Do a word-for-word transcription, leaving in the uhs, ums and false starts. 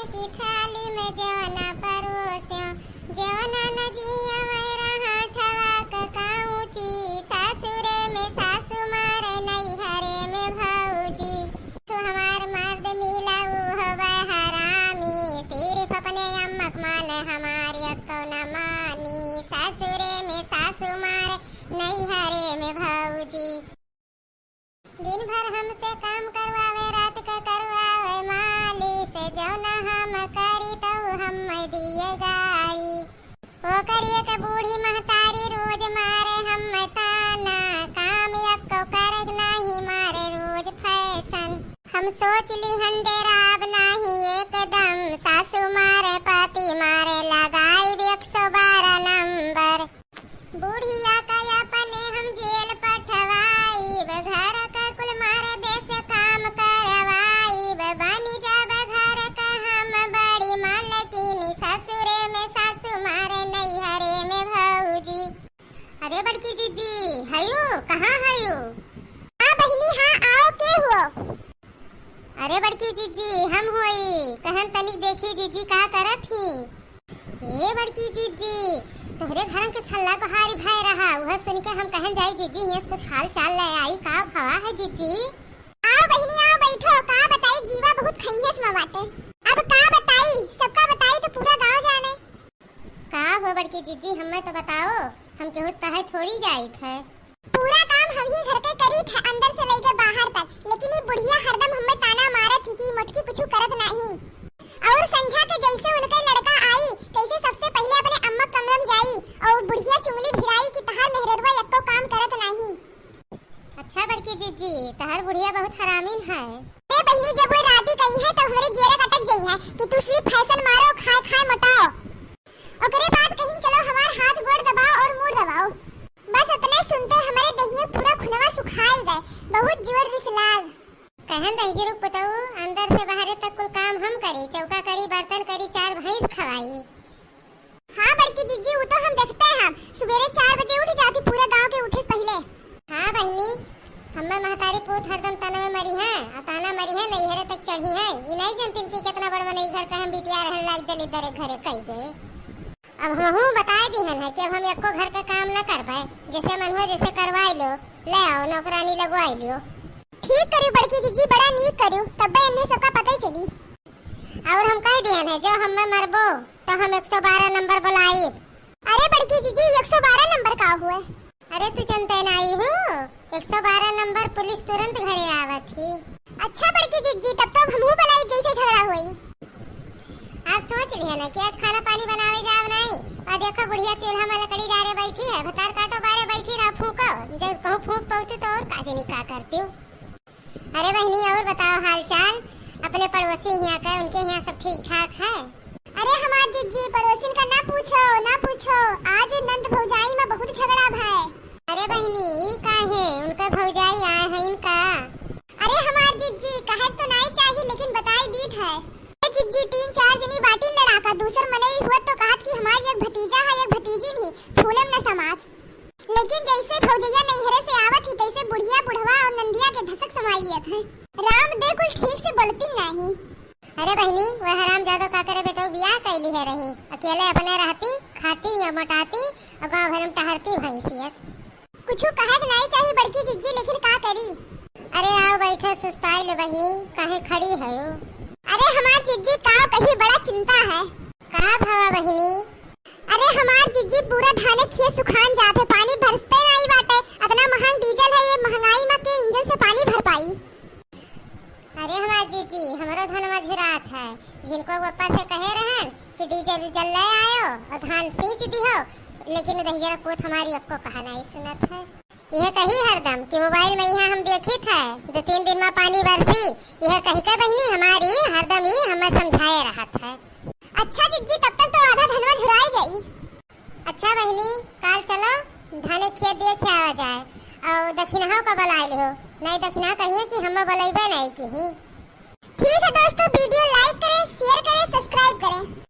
की थाली में जेवना परोस्यो, जेवना न जिया वै रहा ठवा क काऊची। सासुरे में सासु मारे, नैहरे में भौजी। तू हमार मर्द मिला ऊ होवे हरामी, सिर्फ अपने अम्मक माने, हमारी अक्को न मानी। सासुरे में सासु मारे, नैहरे में भौजी। दिन भर हमसे काम करवावे, रात के करवावे मालिश। जौना हम करी तौ हम दिए गारी। ओकरी एक बूढ़ी महतारी रोज मारे हम ताना, काम एक्को करक नाही मारे रोज फैशन। हम सोच लिहन डेराब नाही एकदम, सासू मारे पति मारे लगाइब एक सौ बारह नंबर। बुढ़िया का अपने हम जेल पठवाइब, घर का कुल मर्दे से काम करवाइब, बनी जब घर का हम बड़ी मालकिनी, ससुरे में सासू मारे, नैहरे में भौजी। अरे बड़की जिज्जी, हयू, कहाँ हयू? हाँ बहिनी, हाँ, आओ, के हुओ? अरे बड़की जिज्जी, हम होई, कहन तनिक देखी जिज्जी का करत ही। ए बड़की जिज्जी, तोहरे घरन के हल्ला गोहारी भय रहा, उहे सुन के हम कहन जाई जिज्जी, हियस कुछ हाल चाल ले आई, का भवा है जिज्जी? आओ बहिनी, आओ बैठो, का बताई, जीवा बहुत खैंगेस में बाटे। अब का बताई, सबका बताई तो पूरा गांव जाने। का हो बड़की जिज्जी, हमें तो बताओ, हम केहू से कहे थोड़ी जाइत है। पूरा काम हम ही घर के करीत है, अंदर से लेके बाहर तक, लेकिन ई बुढ़िया हरदम हमें ताना मारत ही कि मोटकी कुछ करत नाही। और संझा के जैसे उनके लड़का आई, तैसे सबसे पहले अपने अम्मा कमरा में जाई और बुढ़िया चुंगली भिड़ाई कि तहार मेहररुआ एक्को काम करत नाही। अच्छा बड़की जिज्जी, तहार बुढ़िया बहुत हरामीन है। ए बहिनी, जब वो राती कही है तब हमरे जियरा कटक गई है कि तू सिर्फ फैशन मारो, खाए खाए मोटाओ। ओकरे बाद कहीं, "चलो हमार हाथ गोड़ दबाओ और मूड़ दबाओ।" बस उतने सुनते हमरे दहिये पूरा खुनवा सुखाई गए, बहुत जोर रिस लाग। कहन दहिजरुक पुतऊ, अंदर से बाहरे तक कुल काम हम करी, चौका करी, बर्तन करी, चार भैंस खवाई। हाँ बड़की जिज्जी, वो तो हम देखते हैं, सुबेरे चार बजे उठ जाती पूरे गांव के उठे से पहले। हाँ बहिनी, हम्मे महतारी पूत हरदम तनवे मरी है, आ ताना मरी है, नैहरे तक चढ़ी है। ई नहीं जानतिन कि कितना बड़ मनई घर का हम बिटिया रहन लाग दलित दरे घरे कई गए। अब हमहू बताए दिहन है कि अब हम एको घर का काम न करबे, जैसे मन हो जैसे करवाई लो, ले आओ नौकरानी लगवाई लियो। ठीक करियो बड़की जिज्जी, बड़ा नीक करियो, तब्बे एन्ने सबका पता ही चली। और हम कह दिहन है, जो हम्मे मरबो तो हम एक सौ बारह नंबर बुलाइब। अरे बड़की जिज्जी, एक सौ बारह नंबर का हुए? अरे तू जनते नाई हूँ, एक सौ बारह नंबर पुलिस तुरंत घरे आवत ही। अच्छा बड़की जिज्जी, तब तो अब हमहू बुलाइब जैसे झगड़ा होई। आज सोच लिया ना कि आज खाना पानी बनावे जाव नाई, और देखो बुढ़िया चूल्हा में लकड़ी डारे बैठी है, भतार काटो बारे बैठी रहा फूको, जब कहूँ फूक पहुँचू तो और का जानी का करती हूँ। अरे बहिनी, और बताओ हाल चाल अपने पड़ोसी हियाँ का, उनके हियाँ सब ठीक ठाक है? अरे हमार जिज्जी, पड़ोसिन का ना पूछो, ना पूछो। आज नंद भौजाई में बहुत झगड़ा भय। अरे बहिनी, ई काहे? उनका भौजाई आए हैं इनका। अरे हमार जिज्जी, कहे तो नाई चाही, लेकिन बताई दीत है। ए जिज्जी, तीन चार जनी बाटिन लड़ाका, दूसर मनई हुआ तो कहत कि हमार एक भतीजा है, एक भतीजी नहीं, फूले में न समात। लेकिन जैसे भौजैया नैहरे से आवत ही, तैसे बुढ़िया, बुढ़वा और नंदिया के धसक समाई लियत है। राम दे कुल ठीक से बोलती नहीं। अरे बहिनी, वह हरामजादो का करे बेटो, बियाह कैली है रही, अकेले अपने रहती, खाती या मोटाती, और गाँव भर में टहरती भैंसियस। कुछ कहे के नहीं चाहिए बड़की जिज्जी, लेकिन का करी? अरे आओ बैठो, सुस्ताई ले बहिनी, काहे खड़ी है? अरे हमार जिज्जी, का कही, बड़ा चिंता है। का भवा बहिनी? अरे हमार जिज्जी, पूरा धाने खेत सुखान जात है, पानी बरसते नहीं बाटे, अतना महंग डीजल है, ये महंगाई में के इंजन से पानी भर पाई? अरे हमार जिज्जी, हमरो धनवा झुरात है, जिनको पप्पा से कहे रहन कि डीजल उजल ले आयो और धान सींच दिहो, लेकिन दहिजरा पूत हमारी अक्को कहा नहीं सुनत है। यह कही हरदम कि मोबाइल में यहाँ हम देखित है, दो तीन दिन में पानी बरसी, यह कही के बहिनी हमारी हरदम ही हमें समझाए रहत है। अच्छा जिज्जी, तब तक तो आधा धनवा झुराई जाई। अच्छा बहिनी, काल चलो धाने खेत देखे आवा जाए, और दक्षिणा का बुलाए लिहो, नहीं दक्षिणा कहिए कि हम बुलाइबे नहीं किही। ठीक है दोस्तों, video like करें, share करें, subscribe करें।